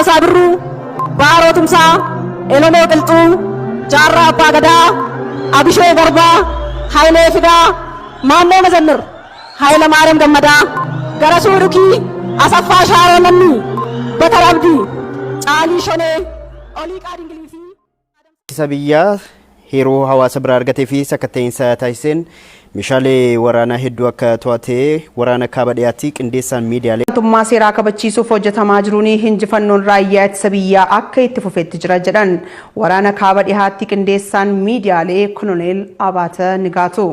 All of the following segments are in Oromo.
Taaddasaa Birruu, Baaroo Tumsaa, Elemoo Qilxuu, Jaarraa Abbaa Gadaa, Abishee Garbaa, Hayilee Fidaa, Maammoo Mazammir, Hayila Maariyaam Gammadaa, Garasuu Dhukii, Asaffaa Shaaroo Lammii, Batar Abdii, Caalii Shonee, Oliiqaa Dingilii fi Ittisa biyyaa yeroo hawaasa biraa argatee fi sakatta'iinsa taasiseen meeshaalee waraanaa hedduu akka to'ate waraana kaaba dhiyaatti qindeessaan miidiyaalee. Olaantummaa seeraa kabachiisuuf hojjetamaa jiruun injifannoon raayyaa ittisa biyyaa akka itti fufetti jira jedhan waraana kaaba dhihaatti qindeessaan miidiyaalee Koloneel Abaata Nigaatu.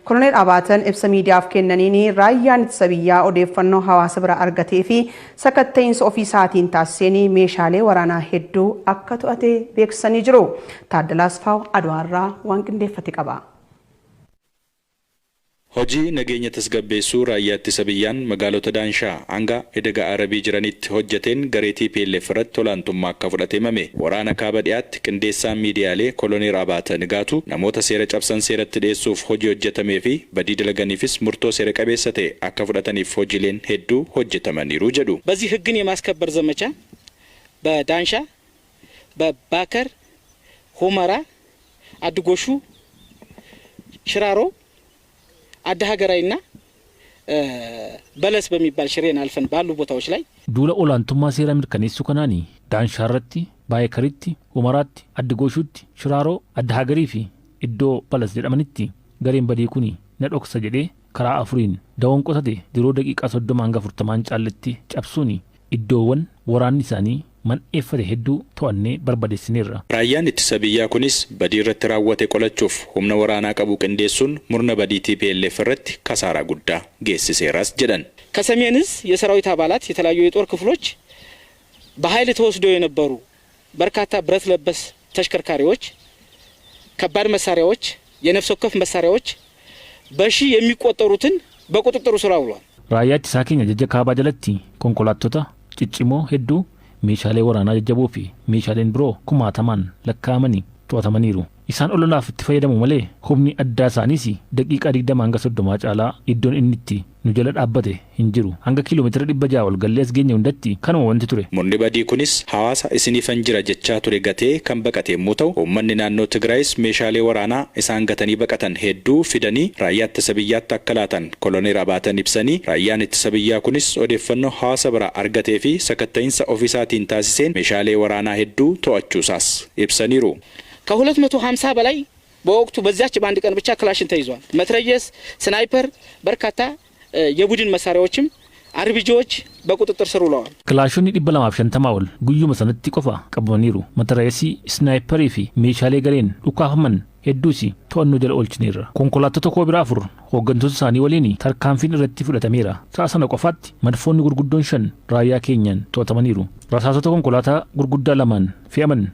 Koloneel Abaatan ibsa miidiyaaf kennaniin raayyaan ittisa biyyaa odeeffannoo hawaasa bira argatee fi sakatta'iinsa ofii isaatiin taasiseen meeshaalee waraanaa hedduu akka to'ate beeksisanii jiru. Taaddalaa Asfaaw Adwaarraa waan qindeeffate qaba. Hojii nageenya tasgabbeessuu raayyaa ittisa biyyaan magaalota Daanshaa hanga Edaga Arabii jiranitti hojjeteen garee TPLF irratti olaantummaa akka fudhate himame. Waraana kaaba dhiyaatti qindeessaan miidiyaalee Koloneel Abaata Nigaatu namoota seera cabsan seeratti dhiyeessuuf hojii hojjetamee fi badii dalaganiifis murtoo seera qabeessa ta'e akka fudhataniif hojiileen hedduu hojjetamaniiru jedhu. በዚህ ህግን የማስከበር ዘመቻ በዳንሻ፣ በባከር፣ ሁመራ፣ አድጎሹ፣ ሽራሮ፣ አዲ ሀገራይና በለስ በሚባል ሽሬን አልፈን ባሉ ቦታዎች ላይ Duula olaantummaa seeraa mirkaneessuu kanaani Daanshaarratti, Baayekaritti, Humaraatti, Addigooshuutti, Shiraaroo, Adda Hagarii fi iddoo Balas jedhamanitti gareen badii kun na dhoksa jedhee karaa afuriin dawoon qotate yeroo daqiiqaa 30 hanga 40 caalatti cabsuun iddoowwan waraanni isaanii man'eeffate hedduu to'annee barbadeessineerra. Raayyaan ittisa biyyaa kunis badii irratti raawwate qolachuuf humna waraanaa qabu qindeessuun murna badii TPLF irratti kasaaraa guddaa geessiseeras jedhan. ከሰሜን እዝ የሰራዊት አባላት የተለያዩ የጦር ክፍሎች በኃይል ተወስደው የነበሩ በርካታ ብረት ለበስ ተሽከርካሪዎች፣ ከባድ መሳሪያዎች፣ የነፍስ ወከፍ መሳሪያዎች በሺህ የሚቆጠሩትን በቁጥጥሩ ስር አውሏል። Raayyaa ittisaa keenya ajaja kaabaa jalatti konkolaattota ciccimoo hedduu, meeshaalee waraanaa jajjaboo fi meeshaaleen biroo kumaatamaan lakkaa'amanii to'atamaniiru. Isaan ololaaf itti fayyadamu malee humni addaa isaaniis daqiiqaa 20 hanga 30 caalaa iddoon inni itti nu jala dhaabbate hin jiru. Hanga kiiloomeetira 600 ol gallee as geenye hundatti kanuma wanti ture. Murni badii kunis hawaasa isiniifan jira jechaa ture gatee kan baqate yommuu ta'u, uummanni naannoo Tigraayis meeshaalee waraanaa isaan gatanii baqatan hedduu fidanii raayyaa ittisa biyyaatti akka laatan Koloneel Abaatan ibsanii, raayyaan ittisa biyyaa kunis odeeffannoo hawaasa biraa argatee fi sakatta'iinsa ofiisaatiin taasiseen meeshaalee waraanaa hedduu to'achuusaas ibsaniiru. ከ250 በላይ በወቅቱ በዚያች በአንድ ቀን ብቻ ክላሽን ተይዟል። መትረየስ፣ ስናይፐር፣ በርካታ የቡድን መሳሪያዎችም አርቢጂዎች በቁጥጥር ስር ውለዋል። Kilaashonni 250 ol guyyuma sanatti qofa qabamaniiru. Matarayeesii, isnaayiparii fi meeshaalee gareen dhukaafaman hedduus to'annoo jala oolchineerra. Konkolaattota koo biraa afur hooggantoota isaanii waliin tarkaanfiin irratti fudhatameera. Sa'a sana qofaatti madfoonni gurguddoon shan raayyaa keenyaan to'atamaniiru. Rasaasota konkolaataa gurguddaa lamaan fe'aman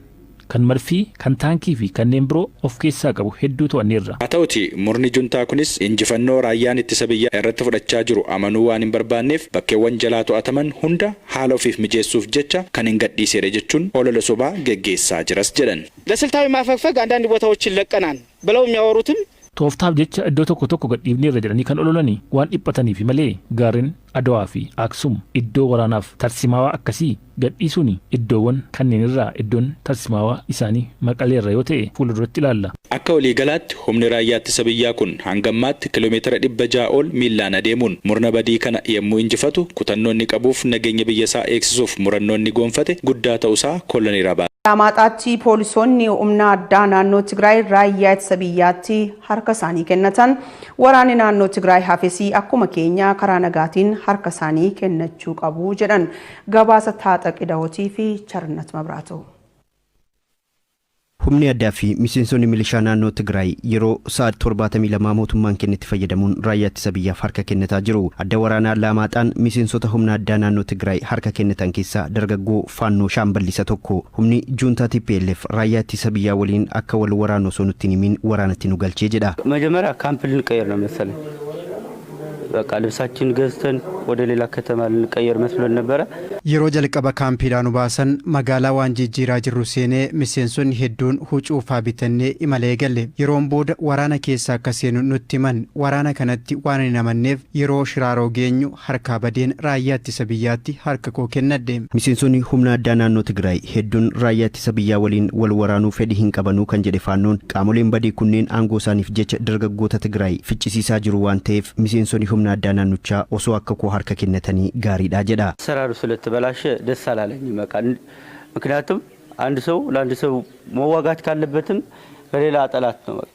kan marfii, kan taankii fi kanneen biroo of keessaa qabu hedduu to'anneerra. Haa ta'uti murni juntaa kunis injifannoo raayyaan ittisa biyyaa irratti fudhachaa jiru amanuu waan hin barbaanneef bakkeewwan jalaa to'ataman hunda haala ofiif mijeessuuf jecha kan hin gadhiisedha jechuun olola sobaa geggeessaa jiras jedhan. ለስልታዊ ማፈግፈግ አንዳንድ ቦታዎችን ለቀናል ብለው የሚያወሩትም Tooftaaf jecha iddoo tokko tokko gadhiifneerra jedhanii kan ololanii waan dhiphataniif malee gaarreen Adawaa fi Aksum iddoo waraanaaf tarsimaawaa akkasii gadhiisuun iddoowwan kanneen irraa iddoon tarsimaawaa isaanii Maqaleerra yoo ta'e fuulduratti ilaalla. Akka waliigalaatti humni raayyaa ittisa biyyaa kun hanga ammaatti kiiloomeetira 600 ol miillaan adeemuun murna badii kana yommuu injifatu, kutannoo inni qabuuf nageenya biyya isaa eegsisuuf murannoo inni gonfate guddaa ta'uusaa Koloneel Abaa Alaamaxaatti poolisoonni humna addaa naannoo Tigraay raayyaa ittisa biyyaatti harka isaanii kennatan. Waraanni naannoo Tigraay hafesii akkuma keenya karaa nagaatiin harka isaanii kennachuu qabu jedhan. Gabaasa Taaxaqi Dawotii fi Charnat Mabraatu. Humni addaa fi miseensonni milishaa naannoo Tigraay yeroo sa'aat 72 mootummaan kennetti fayyadamuun raayyaa ittisa biyyaaf harka kennataa jiru. Adda waraanaa Laamaaxaan miseensota humna addaa naannoo Tigraay harka kennatan keessaa dargaggoo Faannoo Shaamballisa tokko. Humni juuntaa TPLF raayyaa ittisa biyyaa waliin akka wal waraanu osoo nutti hin himin waraanatti nu galchee jedha. መጀመሪያ ካምፕ ልንቀይር ነው መሰለኝ። በቃ ልብሳችን ገዝተን ወደ ሌላ ከተማ ልንቀየር መስሎን ነበረ። Yeroo jalqaba kaampiidhaa nu baasan magaalaa waan jijjiiraa jirru seenee miseensonni hedduun huccuufaa bitannee imala eegalle. Yeroon booda waraana keessa akka seenu nutti himan. Waraana kanatti waan hin amanneef yeroo Shiraaroo geenyu harkaa badeen raayyaa ittisa biyyaatti harka koo kennadhe. Miseensonni humna addaa naannoo Tigraay hedduun raayyaa ittisa biyyaa waliin wal waraanuu fedhii hin qabanuu kan jedhe Faannoon, qaamoleen badii kunneen aangoo isaaniif jecha dargaggoota Tigraay ficcisiisaa jiru waan ta'eef miseensonni humna addaa naannichaa osoo akka koo harka kennatanii gaariidha jedha. አሰራሩ ስለተበላሸ ደስ አላለኝም። በቃ ምክንያቱም አንድ ሰው ለአንድ ሰው መዋጋት ካለበትም ከሌላ ጠላት ነው በቃ።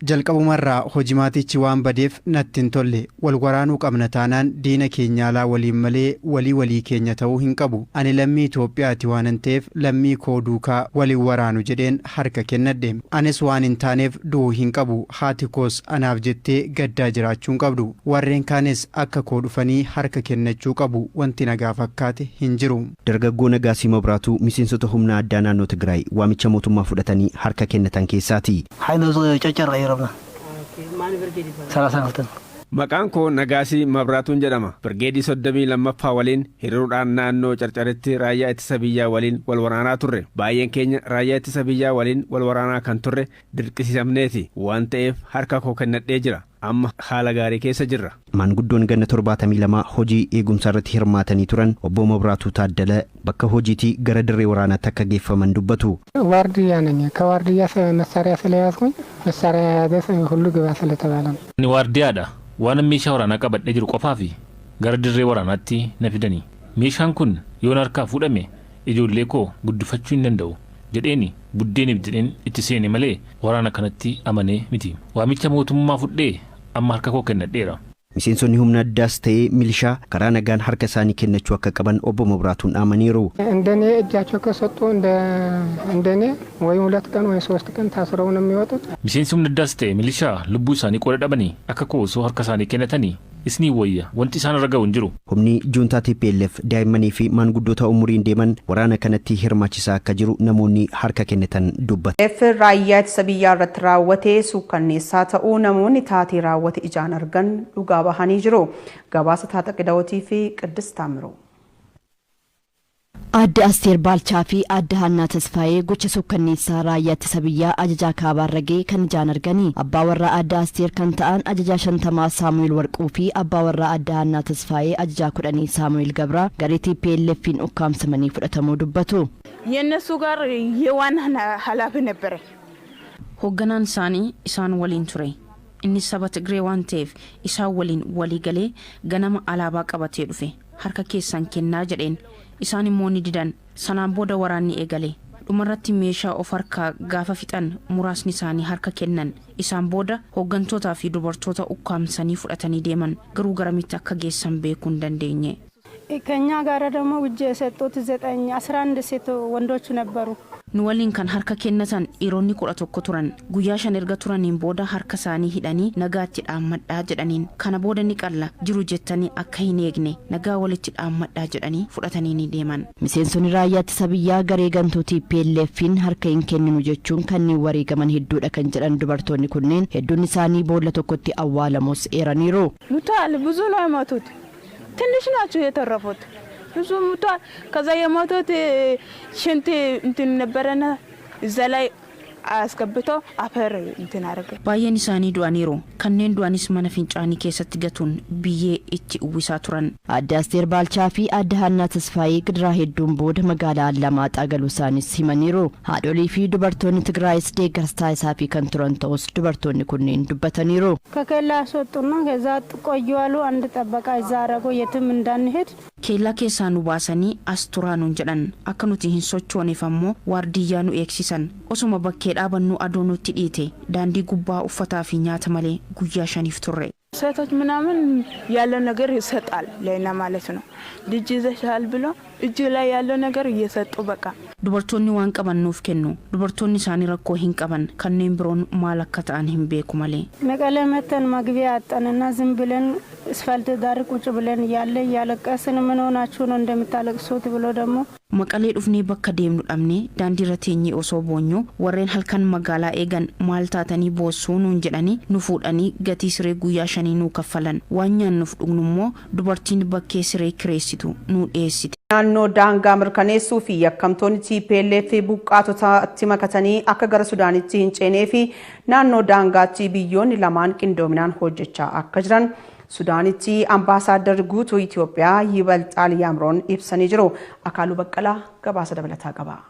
Jalqabumarraa hojimaatichi waan badeef natti hin tolle. Wal waraanuu qabna taanaan diina keenya alaa waliin malee walii walii keenya ta'uu hin qabu. Ani lammii Itoophiyaati waanan ta'eef lammii koo duukaa waliin waraanu jedheen harka kennadhe. Anis waan hin taaneef du'uu hin qabu. Haati koos anaaf jettee gaddaa jiraachuu hin qabdu. Warreen kaanis akka koo dhufanii harka kennachuu qabu. Wanti nagaa fakkaate hin jiru. Dargaggoo Nagaasii Mabraatuu miseensota humna addaa naannoo Tigraay waamicha mootummaa fudhatanii harka kennatan keessaati. Maqaan koo Nagaasii Mabraatuun jedhama. Birgeedii 32ffaa waliin hiriiruudhaan naannoo Carcaritti raayyaa ittisa biyyaa waliin wal waraanaa turre. Baay'een keenya raayyaa ittisa biyyaa waliin wal waraanaa kan turre dirqisiisamneeti. Waan ta'eef harka koo kennadhee jira. Amma haala gaarii keessa jirra. Maanguddoon ganna 72 hojii eegumsaa irratti hirmaatanii turan obbo Mabraatuu Taaddala bakka hojiitii gara dirree waraanaatti akka geeffaman dubbatu. ዋርድያ ነኝ። ከዋርድያ መሳሪያ ስለያዝኩኝ መሳሪያ የያዘ ሁሉ ግባ ስለተባለ ነው። Ani waardiyaadha. Waan meeshaa waraanaa qabadhee jiru qofaa fi gara dirree waraanaatti na fidanii. Meeshaan kun yoon harkaa fuudhame ijoollee koo guddifachuu hin danda'u jedheeni buddeeniif jedheen itti seene malee waraana kanatti amanee miti. Waamicha mootummaa fudhee amma harka koo kennadheera. Miseensonni humna addaas ta'ee milishaa karaa nagaan harka isaanii kennachuu akka qaban obbo Mabraatuun dhaamaniiru. እንደኔ እጃቸው ከሰጡ እንደኔ ወይ 2 ቀን ወይ 3 ቀን ታስረው ነው የሚወጡት። Miseensi humna addaas ta'e milishaa lubbuu isaanii qooda dhabanii akka koo osoo harka isaanii kennatanii isinii wayya, wanti isaan irra ga'u hin jiru. Humni juuntaa TPLF daa'immanii fi maanguddoota umuriin deeman waraana kanatti hirmaachisaa akka jiru namoonni harka kennatan dubbatu. F raayyaa ittisa biyyaa irratti raawwatee suukkanneessaa ta'uu namoonni taatee raawwate ijaan argan dhugaa bahanii jiru. Gabaasa Taaxaqi Daawwatii fi Qiddist Taamiruu. Aadde Asteer Baalchaa fi Aadde Haannaa Tasfaayee gocha suukkanneessaa raayyaa ittisa biyyaa ajajaa kaabaarra ga'e kan ijaan arganii. Abbaa warraa Aadde Asteer kan ta'an ajajaa 50 Saamu'eel Warquu fi abbaa warraa Aadde Haannaa Tasfaayee ajajaa 10 Saamu'eel Gabraa garee TPLF'n ukkaamsamanii fudhatamuu dubbatu. የእነሱ ጋር የዋና ኃላፊ ነበረ። Hoogganaan isaanii isaan waliin ture. Inni saba Tigree waan ta'eef isaan waliin walii galee ganama alaabaa qabatee dhufe. Harka keessan kennaa jedheen. Isaan immoo ni didan. Sanaan booda waraanni eegale. Dhumarratti meeshaa of harkaa gaafa fixan muraasni isaanii harka kennan. Isaan booda hooggantootaa fi dubartoota ukkaamsanii fudhatanii deeman. Garuu garamitti akka geessan beekuu hin dandeenye. ከኛ ጋር ደግሞ እጅ የሰጡት 9 11 ሴት ወንዶች ነበሩ። Nu waliin kan harka kennatan dhiironni 11 turan. Guyyaa 5 erga turaniin booda harka isaanii hidhanii nagaatti dhaammadhaa jedhaniin. Kana booda ni qalla jiru jettanii akka hin eegne, nagaa walitti dhaammadhaa jedhanii fudhatanii ni deeman. Miseensonni raayyaa ittisa biyyaa garee gantuu TPLF'n harka hin kenninu jechuun kanneen wareegaman hedduudha kan jedhan dubartoonni kunneen, hedduun isaanii boolla tokkotti awwaalamus eeraniiru. ሙተዋል። ብዙ ነው የሞቱት። ትንሽ ናቸው የተረፉት። ብዙ ሙተዋል። ከዛ የሞቱት ሽንት እንትን ነበረና እዛ ላይ አስገብተው አፈር እንትን አደረገ። Baay'een isaanii du'aniiru. Kanneen du'anis mana fincaanii keessatti gatuun biyyee itti uwwisaa turan. Aadde Asteer Baalchaa fi Aadde Haannaa Tasfaayee gidiraa hedduun booda magaalaa Allamaaxaa galuu isaanis himaniiru. Haadholii fi dubartoonni Tigraayis deeggarsa taasisaafii kan turan ta'us dubartoonni kunneen dubbataniiru. ከኬላ አስወጡና ከዛ ቆዩ አሉ። አንድ ጠበቃ እዛ አረጉ የትም እንዳንሄድ። Keellaa keessaa nu baasanii as turaa nuun jedhan. Akka nuti hin sochooneef ammoo waardiyyaa nu eegsisan. Osuma bakkee dhaabannu aduu nutti dhiite. Daandii gubbaa uffataa fi nyaata malee guyyaa 5f turre. ሴቶች ምናምን ያለው ነገር ይሰጣል ለኛ ማለት ነው። ልጅ ይዘሻል ብሎ እጅ ላይ ያለው ነገር እየሰጡ በቃ። Dubartoonni waan qaban nuuf kennu. Dubartoonni isaanii rakkoo hin qaban. Kanneen biroon maal akka ta'an hin beeku malee. መቀሌ መተን መግቢያ አጣንና ዝም ብለን እስፋልት ዳር ቁጭ ብለን እያለ እያለቀስን ምን ሆናችሁ ነው እንደምታለቅሱት ብሎ ደግሞ Maqalee dhufnee bakka deemnu dhabnee daandiirra teenyee osoo boonyuu warreen halkan magaalaa eegan maal taatanii boossuu nuun jedhanii nu fuudhanii gatii siree guyyaa shanii nuu kaffalan. Waan nyaannuuf dhugnu immoo dubartiin bakkee siree kireessitu nuu dhiyeessite. Naannoo daangaa mirkaneessuu fi yakkamtoonni TPLF buqqaatotatti makatanii akka gara Sudaanitti hin ceenee fi naannoo daangaatti biyyoonni lamaan qindoominaan hojjechaa akka jiran Sudaanitti ambaasaaddar guutuu Itoophiyaa Yibalxaal Yaamroon ibsanii jiru. Akaaluu Baqqalaa gabaasa dabalataa qaba.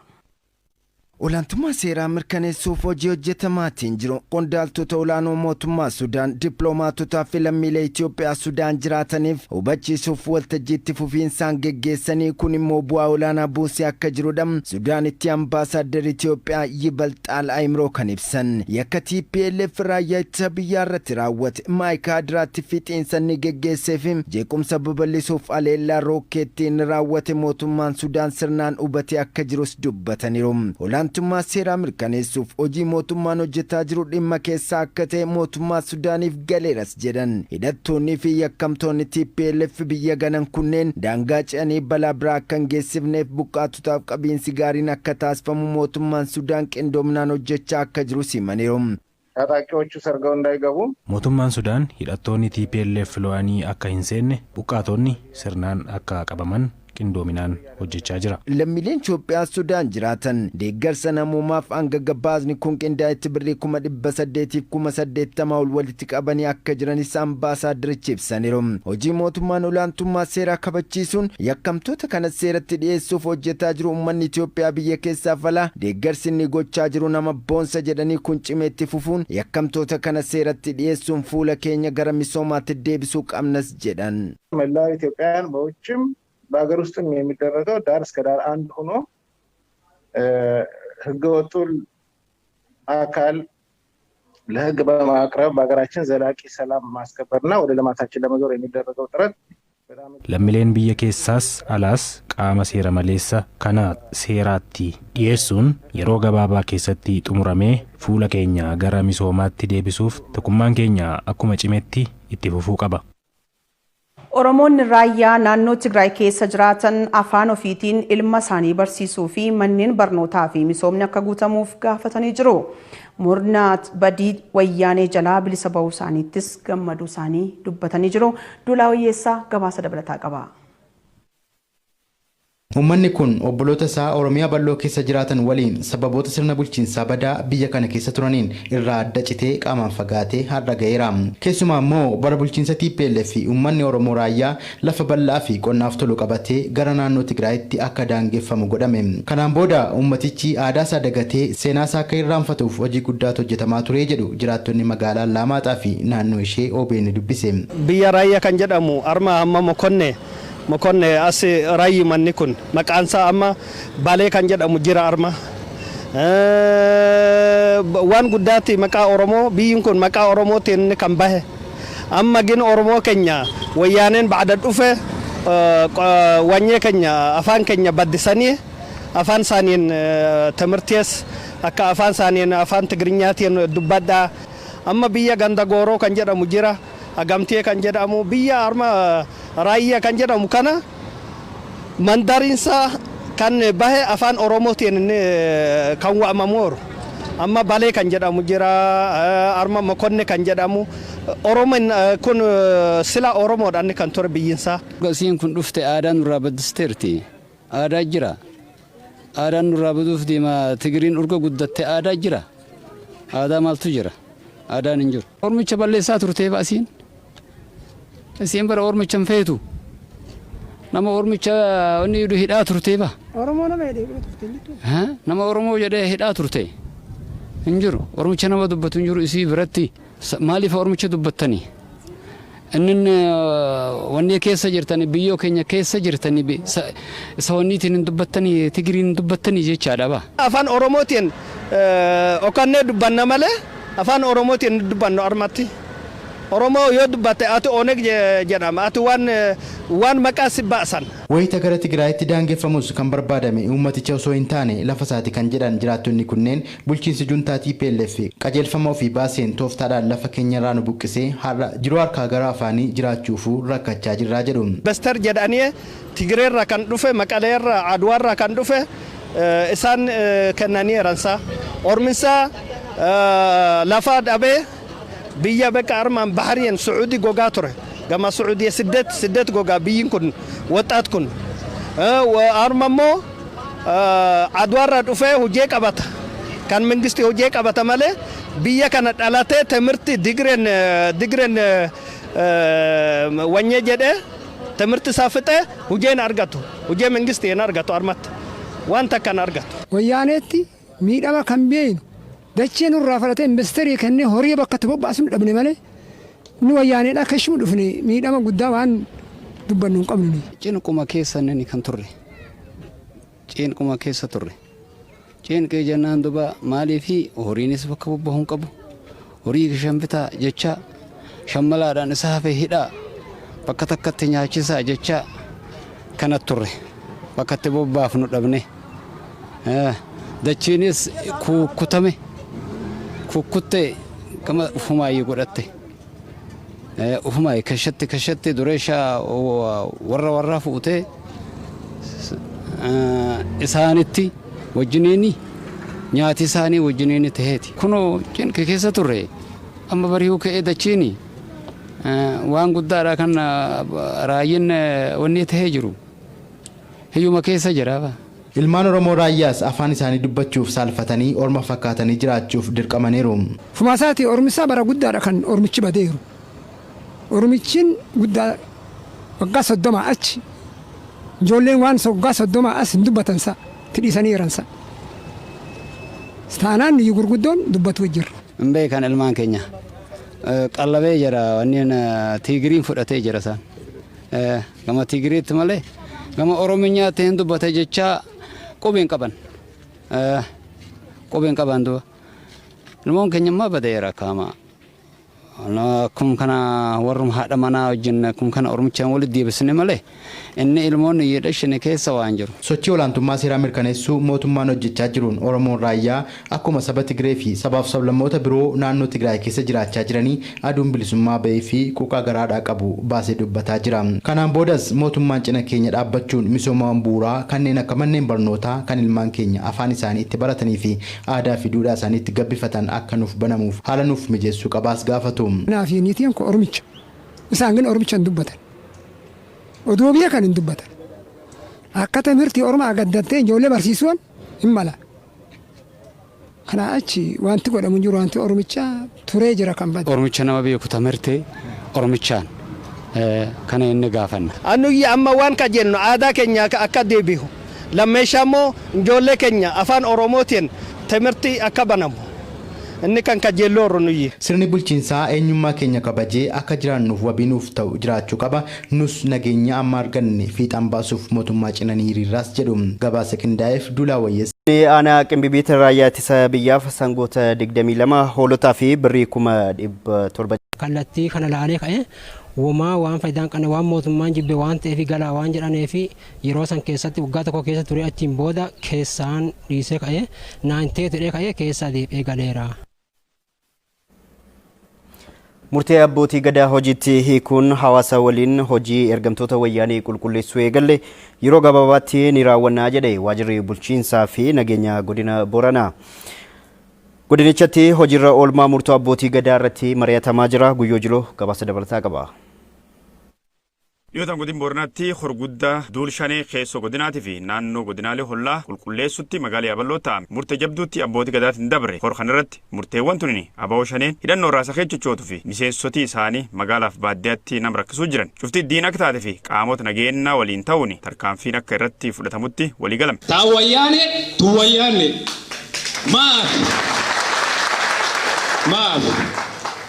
Olaantummaa seeraa mirkaneessuuf hojii hojjetamaatiin jiru qondaaltota olaanoo mootummaa Sudaan, dippiloomaatotaa fi lammiilee Itoophiyaa Sudaan jiraataniif hubachiisuuf waltajjiitti fufiinsaan geggeessanii kun immoo bu'aa olaanaa buusee akka jirudha. Sudaanitti ambaasaaddar Itoophiyaa Yibalxaal Ayimroo kan ibsan yakka TPLF raayyaa ittisa biyyaa irratti raawwate, Maayikaadiraatti fixiinsa inni geggeessee fi jeequmsa babal'isuuf aleellaa rookeettiin raawwate mootummaan Sudaan sirnaan hubatee akka jirus dubbataniiru. Olaantummaa seeraa mirkaneessuuf hojii mootummaan hojjetaa jiru dhimma keessaa akka ta'e mootummaa Sudaaniif galeeras jedhan. Hidhattoonnii fi yakkamtoonni TPLF biyya ganan kunneen daangaa ce'anii balaa biraa akka hin geessifneef buqqaatotaaf qabiinsi gaariin akka taasifamu mootummaan Sudaan qindoominaan hojjechaa akka jiru himaniiru. ታጣቂዎቹ ሰርገው እንዳይገቡ Mootummaan Sudaan hidhattoonni TPLF lo'anii akka hin seenne, buqqaatonni sirnaan akka qabaman qindoominaan hojjechaa jira. Lammiileen Itoophiyaa Sudaan jiraatan deeggarsa namoomaaf hanga gabaasni kun qindaa'etti birrii 880,000 ol walitti qabanii akka jiranis ambaasaaddarichi ibsaniiru. Hojii mootummaan olaantummaa seeraa kabachiisuun yakkamtoota kana seeratti dhiyeessuuf hojjetaa jiru uummanni Itoophiyaa biyya keessaaf alaa deeggarsi inni gochaa jiru nama boonsa jedhanii, kun cimeetti fufuun yakkamtoota kana seeratti dhiyeessuun fuula keenya gara misoomaatti deebisuu qabnas jedhan. መላው ኢትዮጵያውያን በውጭም በሀገር ውስጥም የሚደረገው ዳር እስከ ዳር አንድ ሆኖ ህገወጡን አካል ለህግ በማቅረብ በሀገራችን ዘላቂ ሰላም ማስከበርና ወደ ልማታችን ለመዞር የሚደረገው ጥረት Lammiileen biyya keessaas alaas qaama seera maleessa kana seeraatti dhiyeessuun yeroo gabaabaa keessatti xumuramee fuula keenya gara misoomaatti deebisuuf tokkummaan keenya akkuma cimetti itti fufuu qaba. Oromoonni raayyaa naannoo Tigraay keessa jiraatan afaan ofiitiin ilma isaanii barsiisuu fi manneen barnootaa fi misoomni akka guutamuuf gaafatanii jiru. Murna badii Wayyaanee jalaa bilisa bahuu isaaniittis gammaduu isaanii dubbatanii jiru. Duulaa Wayyeessaa gabaasa dabalataa qaba. Uummanni kun obboloota isaa Oromiyaa bal'oo keessa jiraatan waliin sababoota sirna bulchiinsaa badaa biyya kana keessa turaniin irraa adda citee qaamaan fagaatee har'a ga'eera. Keessumaa immoo bara bulchiinsa TPLF fi uummanni Oromoo Raayyaa lafa bal'aa fi qonnaaf tolu qabatee gara naannoo Tigraayitti akka daangeffamu godhame. Kanaan booda uummatichi aadaa isaa dagatee seenaa isaa akka irraanfatuuf hojii guddaatu hojjetamaa ture jedhu jiraattonni magaalaa Allamaaxaa fi naannoo ishee OBN dubbise. Biyya Raayyaa kan jedhamu arma amma Mokonne as raayyi manni kun maqaansaa amma Balee kan jedhamu jira arma. Waan guddaatti maqaa Oromoo, biyyi kun maqaa Oromootiin kan bahe. Amma gin Oromoo keenya Wayyaaneen ba'da dhufe wanyee keenya, afaan keenya baddisanii, afaan isaaniin timirtees akka afaan isaaniin, afaan Tigrinyaatiin dubbadhaa. Amma biyya ganda Gooroo kan jedhamu jira, Agamtee kan jedhamu, biyya arma Raayyaa kan jedhamu kana mandariinsa kan bahe afaan Oromootiin kan waamamu. Amma Balee kan jedhamu jira, arma Mokonne kan jedhamu. Oromoon kun sila Oromoodhaan kan ture biyyinsaa. Isiin kun dhufte aadaa nurraa baddisteerti. Aadaa jira. Aadaan nurraa baduuf deema. Tigiriin urga guddatte aadaa jira. Aadaa maaltu jira? Aadaan hin jiru. Ormicha balleessaa turtee baasiin. Isiin bara ormicha hin feetu. Nama ormicha inni hidhaa turtee ba. Oromoo nama jedhee turte jechuudha. Nama Oromoo jedhee hidhaa turte. Hin jiru. Ormicha nama dubbatu hin jiru isii biratti. Maaliif ormicha dubbattanii? Inni wanni keessa jirtanii, biyyoo keenya keessa jirtanii, isa wanniitiin hin dubbattanii, Tigiriin hin dubbattanii jechaadha ba. Afaan Oromootiin okannee dubbanna malee afaan Oromootiin dubbannu armatti. Oromoo yoo dubbatte ati Oneg jedhama, ati waan maqaa si baasan. Wayita gara Tigraayitti daangeffamus kan barbaadame uummaticha osoo hin taane lafa isaati kan jedhan jiraattonni kunneen, bulchiinsi juntaa TPLF qajeelfama ofii baaseen tooftaadhaan lafa keenyarraa nu buqqisee har'a jiruu harkaa gara afaanii jiraachuufuu rakkachaa jirraa jedhu. Investor jedhanii Tigireerraa kan dhufe, Maqaleerraa, Adwaarraa kan dhufe isaan kennaniiransa. Orminsaa lafa dhabee biyya beqa armaan Bahariin Su'uudii gogaa ture. Gama Su'uudii siddeet siddeet gogaa biyyiin kun waxaat kun. Arma immoo Adwaarraa dhufee hojii qabata. Kan mangisti hojii qabata malee biyya kana dhalatee timirti digireen wanyee jedhee timirti isaa fixee hojii hin argatu. Hojii mangisti hin argatu armatti. Wanta kan argatu. Wayyaaneetti miidhama kan beeynu dachee nurraa fudhatee investerii kennee horii bakka itti bobbaasnu dhabne malee inni wayyaaneedha akka ishuma dhufne miidhama guddaa waan dubbannu hin qabnu. Cinquma keessa inni kan turre. Cinquma keessa turre. Cinqee jennaan duba maaliifi horiinis bakka bobba'uu hin qabu. Horii shan bitaa jecha shammalaadhaan isa hafe hidhaa bakka takkatti nyaachisaa jecha kana turre. Bakka itti bobbaafnu dhabne. Dachiinis kukkutame. Kukkuttee gama ufumaayyee godhatte. Ufumaayyee kashatti kashatti dureeshaa warra warraa fuutee isaanitti wajjiniini nyaati isaanii wajjiniini taheeti. Kunoo cinqi keessa turre amma bari'uu ka'ee dachiini waan guddaadha kan raayyin wanni tahee jiru. Hiyyuma keessa jira. Ilmaan Oromoo raayyaas afaan isaanii dubbachuuf saalfatanii orma fakkaatanii jiraachuuf dirqamaniiru. Fumaasaati ormisaa bara guddaadha kan ormichi badeeru. Ormichiin guddaa waggaa 30 achi ijoolleen waan waggaa 30 as hin dubbatansa tidhiisanii jiransa. Taanaan nuyi gurguddoon dubbatu jirra. Hin beekan ilmaan keenya. Qallabee jira wanneen Tigiriin fudhatee jira isaan. Gama Tigiriitti malee gama Orominyaatti hin dubbate jecha qubeen qaban. Qubeen qaban duba. Ilmoon keenya immoo badeera kaama. Kun kana warrum haadha manaa wajjin kun kana Oromichaan walitti deebisne malee inni ilmoonni jedhashine keessa waan jiru. Sochii olaantummaa seeraa mirkaneessuu mootummaan hojjechaa jiruun Oromoon raayyaa akkuma saba Tigree fi sabaaf sablammoota biroo naannoo Tigraay keessa jiraachaa jiranii aduun bilisummaa bahee fi quuqaa garaadhaa qabu baasee dubbataa jira. Kanaan boodas mootummaan cina keenya dhaabbachuun misoomawwan bu'uuraa kanneen akka manneen barnootaa kan ilmaan keenya afaan isaanii itti baratanii fi aadaa fi duudhaa isaanii itti gabbifatan akka nuuf banamuuf haala nuuf mijeessuu qabaas gaafatu. Kanaaf niitiin kun Oromicha. Isaan gin Oromicha hin dubbatan. Oduu biyya kan hin dubbatan. Akka timirtii Oromaa gaddattee ijoollee barsiisuun hin mala. Kanaa achi wanti godhamu jiru wanti Oromicha turee jira kan bade. Oromicha nama beeku timirtee Oromichaan kana inni gaafanna. Anuyyi amma waan ka jennu aadaa keenya akka deebi'u. Lammeeshaa immoo ijoollee keenya afaan Oromootiin timirtii akka banamu. Inni kan kajeelloo nuyyi. Sirni bulchiinsaa eenyummaa keenya kabajee akka jiraannuuf wabiinuuf ta'u jiraachuu qaba. Nus nageenya amma arganne fiixaan baasuuf mootummaa cinanii hiriirraas jedhu. Gabaasa qindaa'eef Duulaa Wayyeessa. Aanaa Qimbibiit raayyaa ittisa biyyaaf sangoota 22 hoolotaa fi birrii 700,000. Kallattii kana laalee ka'ee womaa waan faayidaan qabne waan mootummaan jibbe waan ta'eef galaa waan jedhanii fi yeroo san keessatti waggaa tokko keessa ture achiin booda keessaan dhiisee ka'ee naantee ta'ee ka'ee keessaa deebi'ee galeera. Murtee abbootii gadaa hojiitti hiikuun hawaasa waliin hojii ergamtoota wayyaanii qulqulleessuu eegalle yeroo gabaabaatti ni raawwannaa jedhe waajjirri bulchiinsaa fi nageenya godina Booranaa. Godinichatti hojiirra oolmaa murtoo abbootii gadaa irratti mari'atamaa jira. Guyyoo Jiloo gabaasa dabalataa qaba. Dhiyootaan godin Booranaatti horguddaa duul shanee keessoo godinaatii fi naannoo godinaalee hollaa qulqulleessutti magaalaa Yaaballoo ta'ame murtee jabduutti abbootii gadaatiin dabre hor kanarratti murteewwan tunini aba'oo shaneen hidhannoo irraa sakee chochootuu fi miseensotii isaanii magaalaaf baadiyyaatti nama rakkisuu jiran cufti diin akka taate fi qaamota nageenyaa waliin ta'uun tarkaanfiin akka irratti fudhatamutti walii galame. Taa wayyaane tu wayyaane maaf maaf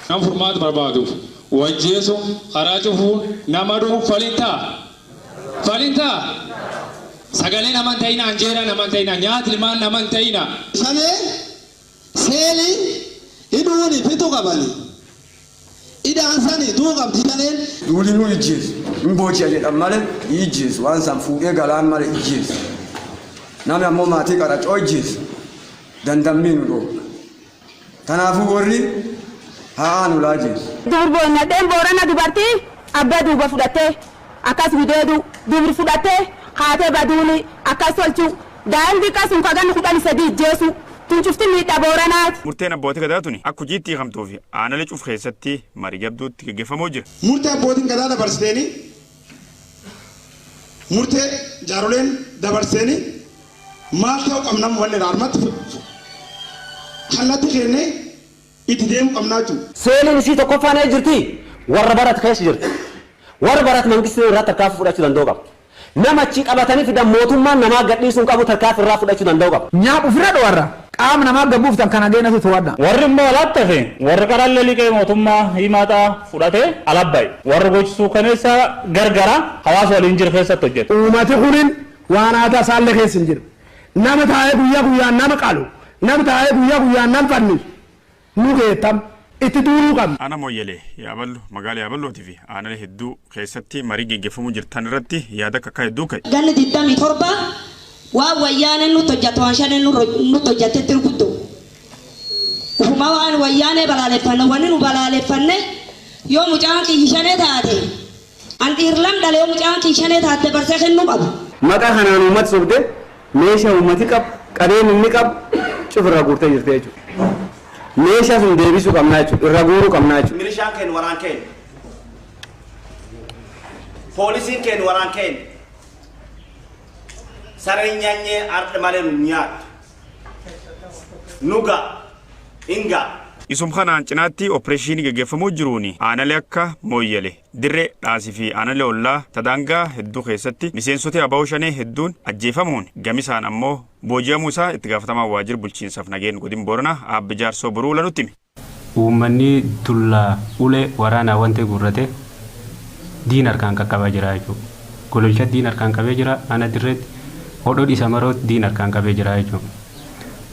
nam furmaata barbaaduuf. Wajjeesu karaa cufuu nama dhufu falintaa falintaa sagalee naman ta'ina anjeera naman ta'ina nyaati ilmaan naman ta'ina. Shanee seelii hidhuuni fitu qabani. Idaan sani duu qabdi shaneen. Duuli nu ijjeesu hin booji'a jedhan malee ijjeesu waan san fuudhee galaan malee ijjeesu. Nami ammoo maatii qaracoo ijjeesu dandammii nu dhoorga. Kanaafuu warri haa nu laajeesu. Durboon nadheen Boorana dubartii abbaa duuba fudhattee akkas gudeedu dubri fudhattee kaatee baduuni akkas tolchu daa'imni xiqqaa sun kagan 13 ijjeesu tun cufti miidhaa Booranaati. Murteen abbootii gadaa tuni akka hojiitti hiikamtuu fi aanalee cuf keessatti marii jabduutti gaggeeffamuu jira. Murtee abbootiin gadaa dabarsiteeni murtee jaaroleen dabarseeni maal ta'uu qabna wanni armatti kallatti kennee itti deemuu qabnaa jechuudha. Seeliin isii tokkoffaan ee jirti warra barate keessa jirti. Warra barate mangistiin irraa tarkaanfii fudhachuu danda'u qaba. Nama achi qabatanii fidan mootummaan namaa gadhiisuu hin qabu tarkaanfii irraa fudhachuu danda'u qaba. Nyaap ofirra dhowarra qaama namaa gabbuuftan kan hageenatu to'adha. Warri immoo alaatti hafe warri qarallee liqee mootummaa himataa fudhatee alabbaye. Warri gochisuu kaneessa gargara hawaasa waliin jiru keessatti hojjetu. Uummati kunin waan aadaa isaallee keessa hin jiru. Nama taa'ee guyyaa guyyaan nama qalu, nama taa'ee guyyaa guyyaan nama fannisu nu geettam itti duuluu qabna. Aanaa Mooyyalee Yaaballo magaalaa Yaaballootii fi aanalee hedduu keessatti marii geggeeffamuu jirtan irratti yaada akka hedduu ka'e. Ganni 27 waan wayyaaneen nutti hojjate waan shaneen nutti hojjatetti gurguddoo. Ufuma waan wayyaanee balaaleffanne wanni nu balaaleffanne yoo mucaan kiyyi shanee taate an dhiirlam dhale yoo mucaan kiyyi shanee taate barsee kennuu qabu. Maqaa kanaan uummata sobde meeshaa uummati qabu qabeen inni qabu cufirra guurtee jirti jechuudha. Meeshaa sun deebisuu qabnaa jechuudha. Irra guuruu qabnaa jechuudha. Milishaan keenya waraan keenya. Poolisiin keenya waraan keenya. Sareen nyaanyee arda malee nu nyaattu. Nuga inga. Isum kanaan cinaatti opereeshinii gaggeeffamuu jiruun aanalee akka Mooyyale, Dirree Dhaasii fi aanalee ollaa Tadaangaa hedduu keessatti miseensota ABO shanee hedduun ajjeefamuun gamisaan ammoo booji'amuu isaa itti gaafatamaa waajjira bulchiinsaaf nageen godin Booranaa Aabbe Jaarsoo Boruu lanutti hime. Uummanni tullaa ulee waraanaa wanti guurrate diin harkaan qaqqabaa jira jechuudha. Gololcha diin harkaan qabee jira, ana dirreetti hodhoo dhisa marootti diin harkaan qabee jira jechuudha.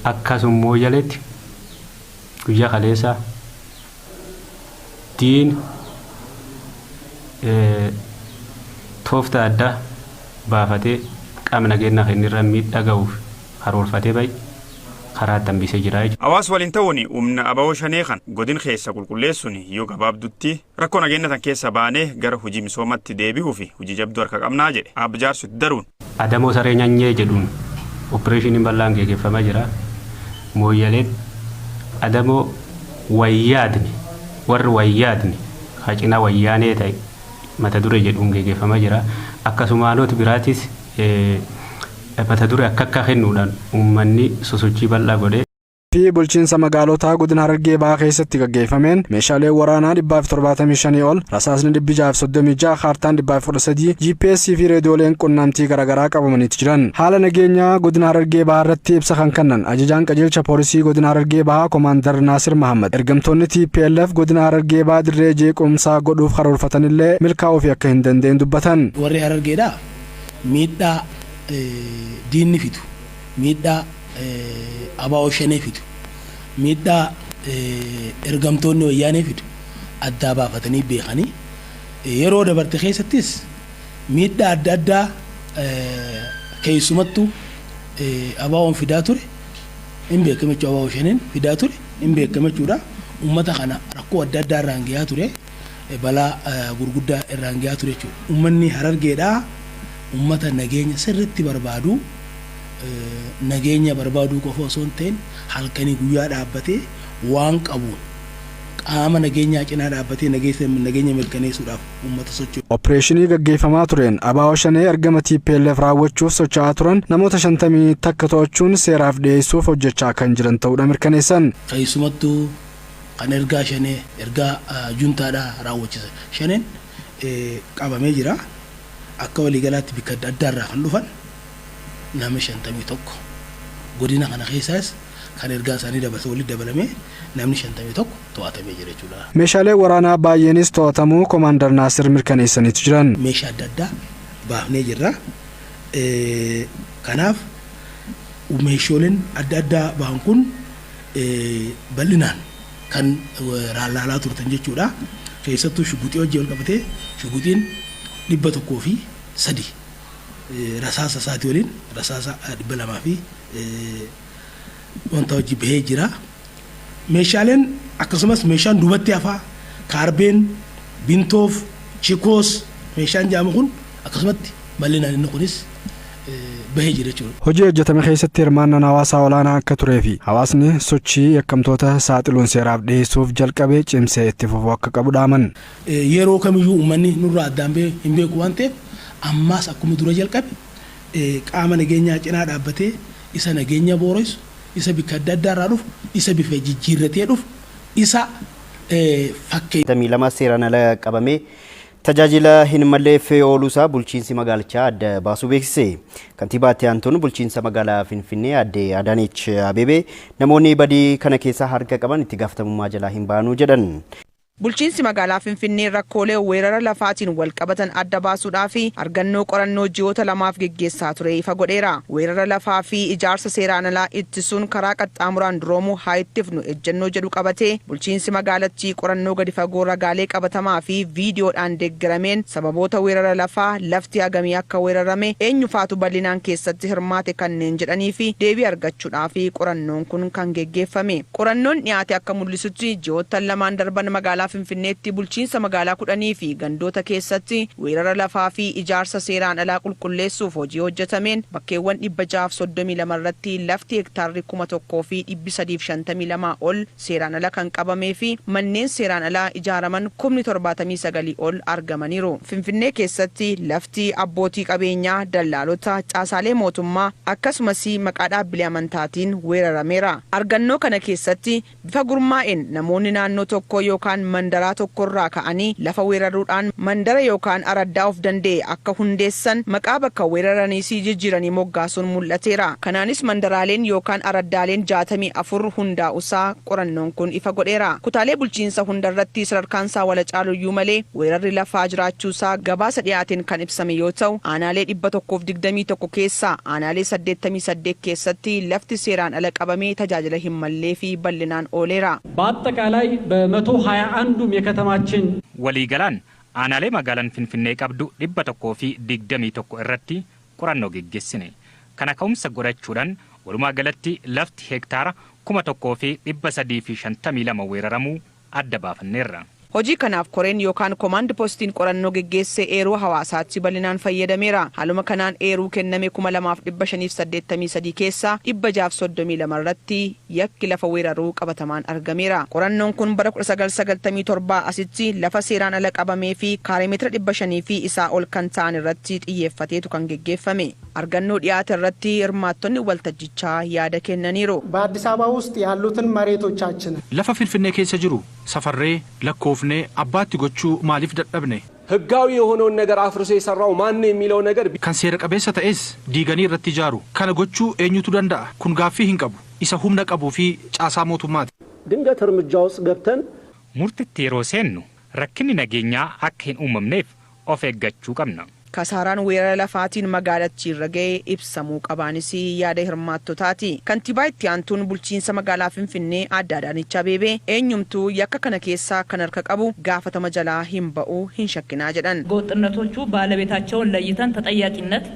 Akkasuma Mooyyaleetti guyyaa kaleessa diin toofta addaa baafatee qaama nageenya kennirra miidhaa ga'uuf karoorfatee bahe karaa itti hambisee jira jechuudha. Hawaasa waliin ta'uun humna ABO shanee kan godin keessa qulqulleessuun yoo gabaabdutti rakkoo nageenya tan keessa baanee gara hojii misoomatti deebi'uu fi hojii jabduu harka qabnaa jedhe Aabbe Jaarso itti daruun. Adamoo saree nyanyee jedhuun opereeshiniin bal'aan geggeeffamaa jira. Mooyyaleen Adamoo wayyaadni warri wayyaadni hacina wayyaanee ta'e mata duree jedhuun geggeeffamaa jira. Akkasumaanota biraatis mata duree akka akka kennuudhaan uummanni sosochii bal'aa godhee. fi bulchiinsa magaalotaa godina Harargee Bahaa keessatti gaggeeffameen meeshaaleen waraanaa 175 ol, rasaasni 636, kaartaan 113, GPS fi reediyooleen qunnamtii garaagaraa qabamaniitu jiran. Haala nageenyaa godina Harargee Bahaa irratti ibsa kan kennan ajajaan qajeelcha poolisii godina Harargee Bahaa Komaandar Naasir Mahammad ergamtoonni TPLF godina Harargee Bahaa dirree jeequmsaa godhuuf karoorfatanillee milkaa'uu fi akka hin dandeenye dubbatan. Warri Harargeedhaa miidhaa diinni fidu, miidhaa ABO shanee fidu, miidhaa ergamtoonni wayyaanee fidu addaa baafatanii beekanii yeroo dabarte keessattis miidhaa adda addaa keessumattuu ABO'n fidaa ture hin beekame jechuudha. ABO shaneen fidaa ture hin beekame jechuudha. Uummata kana rakkoo adda addaa irraan gahaa ture, balaa gurguddaa irraan gahaa ture jechuudha. Uummanni Harargeedhaa uummata nageenya sirriitti barbaadu, nageenya barbaaduu qofa osoo hin ta'in halkanii guyyaa dhaabbatee waan qabuun qaama nageenyaa cinaa dhaabbatee nageenya mirkaneessuudhaaf uummata socho'u. Opereeshinii gaggeeffamaa tureen ABO shanee ergama TPLF raawwachuuf socho'aa turan namoota 51 to'achuun seeraaf dhiyeessuuf hojjechaa kan jiran ta'uudha mirkaneessan. Keessumattuu kan ergaa shanee ergaa juntaadhaa raawwachisa. Shaneen qabamee jira. Akka waliigalaatti bakka adda addaarraa kan dhufan nama 51 godina kana keessaas kan ergaa isaanii dabarse walitti dabalamee namni 51 to'atamee jira jechuudha. Meeshaalee waraanaa baay'eenis to'atamuu Komaandar Naasir mirkaneessaniitu jiran. Meeshaa adda addaa baafnee jirra. Kanaaf meeshaaleen adda addaa ba'an kun bal'inaan kan laalaa turtan jechuudha. Keessattuu shuguxii hojii wal qabatee shuguxiin 103 rasaasa isaatii waliin rasaasa 200 fi wanta hojii bahee jira. Meeshaaleen akkasumas meeshaan duubatti hafaa kaarbeen, bintoof, chikoos meeshaan jedhamu kun akkasumatti bal'inaan inni kunis bahee jira jechuudha. Hojii hojjetame keessatti hirmaannaan hawaasaa olaanaa akka turee fi hawaasni sochii yakkamtoota saaxiluun seeraaf dhiyeessuuf jalqabe cimsee itti fufuu akka qabu dhaaman. Yeroo kamiyyuu uummanni nurraa addaan bahee hin beeku waan ta'eef, ammaas akkuma dura jalqabe qaama nageenyaa cinaa dhaabbatee isa nageenya booressu, isa bikka adda addaa irraa dhufu, isa bifa jijjiirratee dhufu, isa fakkee. 2 seeraan ala qabamee tajaajila hin malleef ooluusaa bulchiinsi magaalichaa adda baasuu beeksise. Kantiibaa itti aantuun bulchiinsa magaalaa Finfinnee aadde Adaanech Abeebee namoonni badii kana keessaa harka qaban itti gaafatamummaa jalaa hin baanu jedhan. Bulchiinsi magaalaa Finfinnee rakkoolee weerara lafaatiin walqabatan adda baasuudhaaf argannoo qorannoo ji'oota lamaaf geggeessaa ture ifa godheera. Weerara lafaa fi ijaarsa seeraan alaa ittisuun karaa qaxxaamuraan duroomuu haa ittifnu ejjennoo jedhu qabatee bulchiinsi magaalattii qorannoo gadi fagoo ragaalee qabatamaa fi viidiyoodhaan deeggarameen sababoota weerara lafaa, lafti hagamii akka weerarame, eenyufaatu bal'inaan keessatti hirmaate kanneen jedhanii fi deebii argachuudhaaf qorannoon kun kan geggeeffame. Qorannoon dhiyaate akka mul'isutti ji'oottan lamaan darban magaalaa Finfinneetti bulchiinsa magaalaa 10 fi gandoota keessatti weerara lafaa fi ijaarsa seeraan alaa qulqulleessuuf hojii hojjetameen bakkeewwan 632 irratti lafti hektaarri 1352 ol seeraan ala kan qabamee fi manneen seeraan alaa ijaaraman 79,000 ol argamaniiru. Finfinnee keessatti lafti abbootii qabeenyaa, dallaalota, caasaalee mootummaa akkasumas maqaa dhaabbilee amantaatiin weerarameera. Argannoo kana keessatti bifa gurmaa'een namoonni naannoo tokkoo yookaan mandaraa tokkorraa ka'anii lafa weeraruudhaan mandara yookaan araddaa of danda'e akka hundeessan maqaa bakka weeraraniis jijjiiranii moggaasuun mul'ateera. Kanaanis mandaraaleen yookaan araddaaleen 64 hundaa'uusaa qorannoon kun ifa godheera. Kutaalee bulchiinsa hundarratti sadarkaan isaa wal caaluyyuu malee weerarri lafaa jiraachuusaa gabaasa dhiyaateen kan ibsame yoo ta'u, aanaalee 121 keessaa aanaalee 88 keessatti lafti seeraan ala qabamee tajaajila hin mallee fi bal'inaan ooleera. በአጠቃላይ በመቶ ሀያ አንዱም የከተማችን Waliigalaan aanaalee magaalaan Finfinnee qabdu 121 irratti qorannoo geggeessine. Kana ka'umsa godhachuudhaan walumaa galatti lafti hektaara 1352 weeraramuu adda baafanneerra. Hojii kanaaf koreen yookaan komaand poostiin qorannoo geggeesse eeruu hawaasaatti bal'inaan fayyadameera. Haaluma kanaan eeruu kenname 2583 keessaa 632 irratti yakki lafa weeraruu qabatamaan argameera. Qorannoon kun bara 1997 asitti lafa seeraan ala qabamee fi kaaree meetira 500 fi isaa ol kan ta'an irratti xiyyeeffateetu kan geggeeffame. Argannoo dhiyaate irratti hirmaattonni waltajjichaa yaada kennaniiru. በአዲስ አበባ ውስጥ ያሉትን መሬቶቻችንን Lafa Finfinnee keessa jiru safarree lakkoofnee abbaatti gochuu maaliif dadhabne? ህጋዊ የሆነውን ነገር አፍርሶ የሰራው ማን ነው የሚለው ነገር Kan seera qabeessa ta'es diiganii irratti ijaaru. Kana gochuu eenyutu danda'a? Kun gaaffii hin qabu. Isa humna qabuu fi caasaa mootummaati. ድንገት እርምጃ ውስጥ ገብተን Murtitti yeroo seennu rakkinni nageenyaa akka hin uumamneef of eeggachuu qabna. Kasaaraan weerara lafaatiin magaalattii irra ga'e ibsamuu qabaanis yaada hirmaattotaati. Kantiibaa itti aantuun bulchiinsa magaalaa Finfinnee Aadde Adaanech Abeebee eenyumtuu yakka kana keessaa kan harka qabu gaafatama jalaa hin ba'u hin shakkinaa jedhan. ህገወጥነቶቹ ባለቤታቸውን ለይተን ተጠያቂነት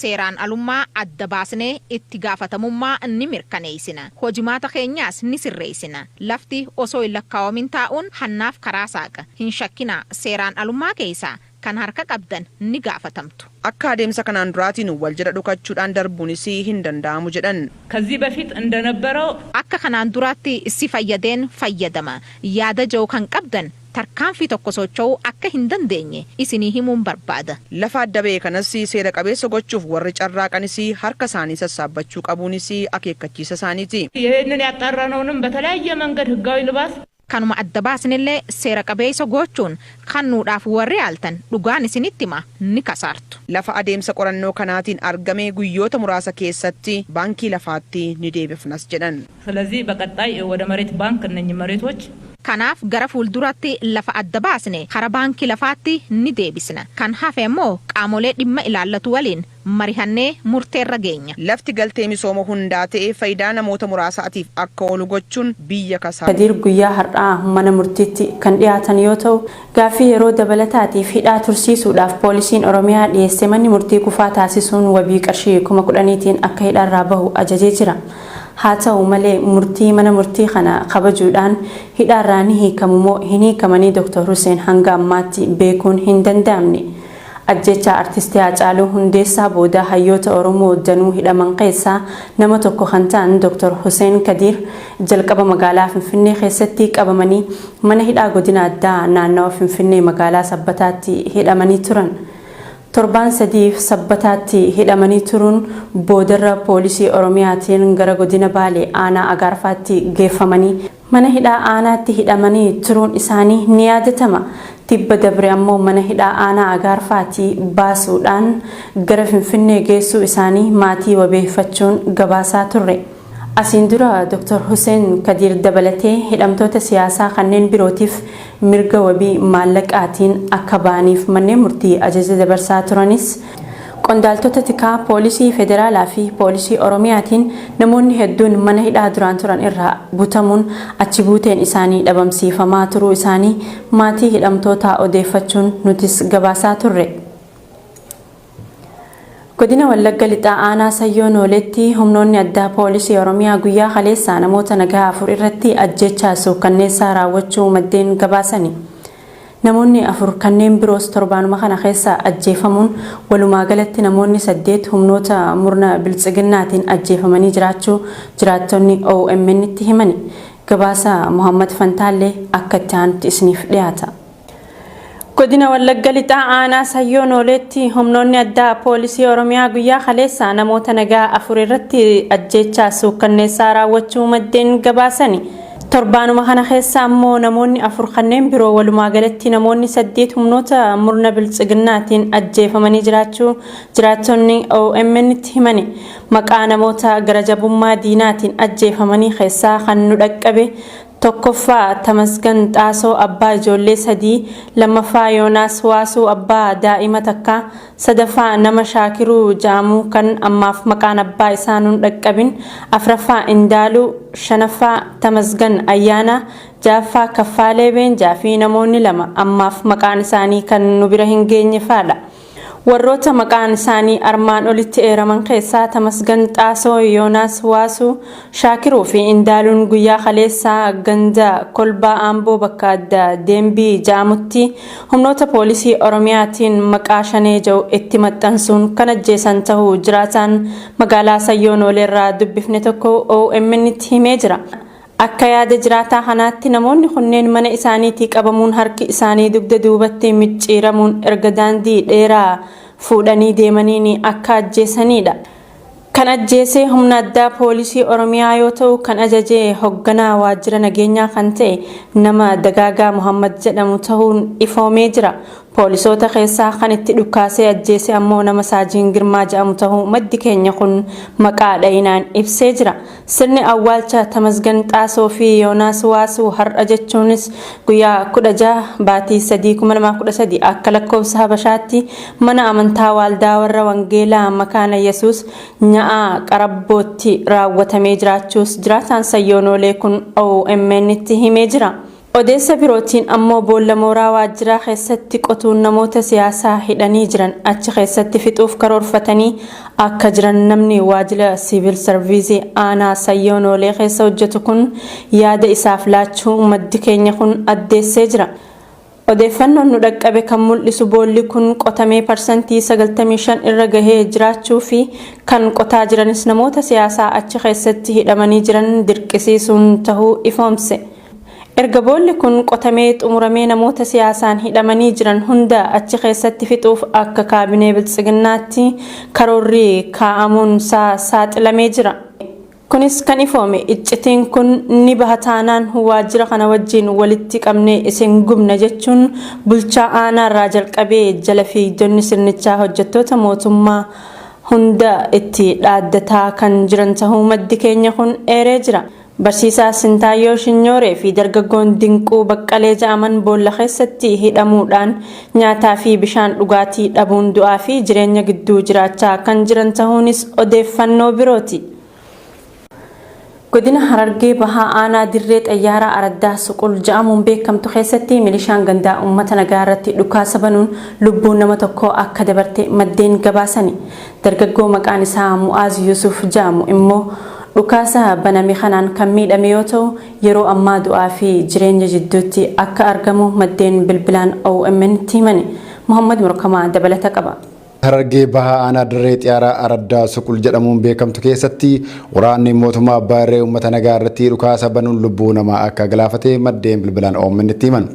Seeraan alummaa adda baasnee itti gaafatamummaa ni mirkaneessina. Hojimaata keenyaas ni sirreessina. Lafti osoo hin lakkaawamin taa'uun hannaaf karaa saaqa. Hin shakkinaa, seeraan alummaa keessaa kan harka qabdan ni gaafatamtu. Akka adeemsa kanaan duraatiin wal jala dhokachuudhaan darbuunis hin danda'amu jedhan. ከዚህ በፊት እንደነበረው Akka kanaan duraatti si fayyadeen fayyadama. Yaada jiru kan qabdan tarkaanfii tokko socho'uu akka hin dandeenye isinii himuun barbaada. Lafa adda ba'e kanas seera qabeessa gochuuf warri carraaqanis harka isaanii sassaabbachuu qabuunis akeekkachiisa isaaniiti. ይህንን ያጣራነውንም በተለያየ መንገድ ህጋዊ ልባስ Kanuma adda baasnillee seera qabeessa gochuun kannuudhaaf warri yaaltan dhugaan isinitti hima ni kasaartu. Lafa adeemsa qorannoo kanaatiin argame guyyoota muraasa keessatti baankii lafaatti ni deebifnas jedhan. ስለዚህ በቀጣይ ወደ መሬት ባንክ እነኚህ መሬቶች Kanaaf gara fuulduratti lafa adda baasne karaa baankii lafaatti ni deebisna. Kan hafe immoo qaamolee dhimma ilaallatu waliin marihannee murteerra geenya. Lafti galtee misooma hundaa ta'ee faayidaa namoota muraasaatiif akka oolu gochuun biyya kasaa. Kadiir guyyaa har'aa mana murtiitti kan dhiyaatan yoo ta'u, gaaffii yeroo dabalataatiif hidhaa tursiisuudhaaf poolisiin Oromiyaa dhiyeesse manni murtii kufaa taasisuun wabii qarshii 10,000tiin akka hidhaarraa bahu ajajee jira. Haa ta'u malee murtii mana murtii kana kabajuudhaan hidhaarraa ni hiikamu moo hin hiikamanii Dr. Hussein hanga ammaatti beekuun hin danda'amne. Ajjeechaa Artisti Haacaaluu Hundeessaa booda hayyoota Oromoo danuu hidhaman keessaa nama tokko kan ta'an Dr. Hussein Kadiir jalqaba magaalaa Finfinnee keessatti qabamanii mana hidhaa godina addaa naannawa Finfinnee magaalaa Sabbataatti hidhamanii turan. Torbaan sadiif Sabbataatti hidhamanii turuun boodarra poolisii Oromiyaatiin gara godina Baalee aanaa Agaarfaatti geeffamanii mana hidhaa aanaatti hidhamanii turuun isaanii ni yaadatama. Tibba dabre ammoo mana hidhaa aanaa Agaarfaatii baasuudhaan gara Finfinnee geessuu isaanii maatii wabeeffachuun gabaasaa turre. Asiin dura Dr. Hussein Kadiir dabalatee hidhamtoota siyaasaa kanneen birootiif mirga wabii maallaqaatiin akka ba'aniif manneen murtii ajaja dabarsaa turanis, qondaaltota tikaa poolisii federaalaa fi poolisii Oromiyaatiin namoonni hedduun mana hidhaa duraan turan irraa butamuun achi buuteen isaanii dhabamsiifamaa turuu isaanii maatii hidhamtootaa odeeffachuun nutis gabaasaa turre. Godina Wallagga Lixaa Aanaa Sayyoo Nooleetti humnoonni addaa poolisii Oromiyaa guyyaa kaleessaa namoota nagaa 4 irratti ajjeechaa suukkanneessaa raawwachuu maddeen gabaasani. Namoonni 4 kanneen biroos torbaanuma kana keessa ajjeefamuun walumaa galatti namoonni 8 humnoota murna Biltsiginnaatiin ajjeefamanii jiraachuu jiraattonni OMN'tti himani. Gabaasa Mohaammad Fantaallee akka itti aanutti isiniif dhiyaata. Godina Wallagga Lixaa Aanaa Sayyoo Nooleetti humnoonni addaa poolisii Oromiyaa guyyaa kaleessaa namoota nagaa 4 irratti ajjeechaa suukkanneessaa raawwachuu maddeen gabaasani. Torbaanuma kana keessa ammoo namoonni 4 kanneen biroo walumaa galatti namoonni 8 humnoota murna Biltsiginnaatiin ajjeefamanii jiraachuu jiraattonni OMN'tti himani. Maqaa namoota gara jabummaa diinaatiin ajjeefamanii keessaa kan nu dhaqqabe 1ffaa Tamasgan Xaasoo abbaa ijoollee 3, 2ffaa Yoonaas Waasuu abbaa daa'ima takkaa, 3ffaa nama Shaakiruu ja'amu kan ammaaf maqaan abbaa isaa nun dhaqqabin, 4ffaa Indaaluu, 5ffaa Tamasgan Ayyaanaa, 6ffaa Kaffaalee Beenjaa fi namoonni 2 ammaaf maqaan isaanii kan nu bira hin geenye faadha. Warroota maqaan isaanii armaan olitti eeraman keessaa Tamasgan Xaasoo, Yoonaas Waasuu, Shaakiruu fi Indaaluun guyyaa kaleessaa ganda Kolbaa Aamboo bakka adda Deembii ja'amutti humnoota poolisii Oromiyaatiin maqaa Shanee ja'u itti maxxansuun kan ajjeesan tahuu jiraataan magaalaa Sayyoo Nooleerraa dubbifne tokko OMN tti himee jira. Akka yaada jiraataa kanaatti namoonni kunneen mana isaaniitii qabamuun harki isaanii dugda duubatti micciiramuun erga daandii dheeraa fuudhanii deemaniini akka ajjeesaniidha. Kan ajjeese humna addaa poolisii Oromiyaa yoo ta'u kan ajaje hogganaa waajjira nageenyaa kan ta'e nama Dagaagaa Mohaammad jedhamu ta'uun ifoomee jira. Poolisoota keessaa kan itti dhukkaasee ajjeese ammoo nama Saajiin Girmaa jedhamu tahuu maddi keenya kun maqaa dhayinaan ibsee jira. Sirni awwaalcha Tamasgan Xaasoo fi Yoonaas Waasuu har'a jechuunis guyyaa 16 baatii 3 2013 akka lakkoofsa Habashaatti mana amantaa Waaldaa Warra Wangeelaa Makaana Yesuus Nya'aa Qarabbootti raawwatamee jiraachuus jiraataan Sayyoo Noolee kun OMN tti himee jira. Odeessa birootiin ammoo boolla mooraa waajjiraa keessatti qotuun namoota siyaasaa hidhanii jiran achi keessatti fixuuf karoorfatanii akka jiran namni waajjira siivil sarviisii aanaa Sayyoo Noolee keessa hojjetu kun yaada isaaf laachuu maddi keenya kun addeessee jira. Odeeffannoon nu dhaqqabe kan mul'isu boolli kun qotamee parsantii 95 irra gahee jiraachuu fi kan qotaa jiranis namoota siyaasaa achi keessatti hidhamanii jiran dirqisiisuun tahuu ifoomse. Erga boolli kun qotamee xumuramee namoota siyaasaan hidhamanii jiran hunda achi keessatti fixuuf akka kaabinee Biltsiginnaatti karoorri kaa'amuun isaa saaxilamee jira. Kunis kan ifoome iccitiin kun ni baha taanaan waajjira kana wajjiin walitti qabnee isin gubna jechuun bulchaa aanaarraa jalqabee jala fiigdonni sirnichaa hojjettoota mootummaa hunda itti dhaaddataa kan jiran tahuu maddi keenya kun eeree jira. Barsiisaa Sintaayyoo Shinyooree fi dargaggoon Dinquu Baqqalee ja'aman boolla keessatti hidhamuudhaan nyaataa fi bishaan dhugaatii dhabuun du'aa fi jireenya gidduu jiraachaa kan jiran tahuunis odeeffannoo birooti. Godina Harargee Bahaa Aanaa Dirree Xayyaaraa Araddaa Suqul ja'amuun beekamtu keessatti milishaan gandaa uummata nagaa irratti dhukaasa banuun lubbuun nama tokkoo akka dabarte maddeen gabaasani. Dargaggoo maqaan isaa Mu'aaz Yuusuf ja'amu immoo dhukaasa baname kanaan kan miidhame yoo ta'u, yeroo ammaa du'aa fi jireenya jidduutti akka argamu maddeen bilbilaan OMN tti himani. Muhammad Morkamaa dabalata qaba. Harargee Bahaa Aanaa Dirree Xiyaaraa Araddaa Suqul jedhamuun beekamtu keessatti waraanni mootummaa abbaa irree uummata nagaa irratti dhukaasa banuun lubbuu namaa akka galaafate maddeen bilbilaan OMN tti himan.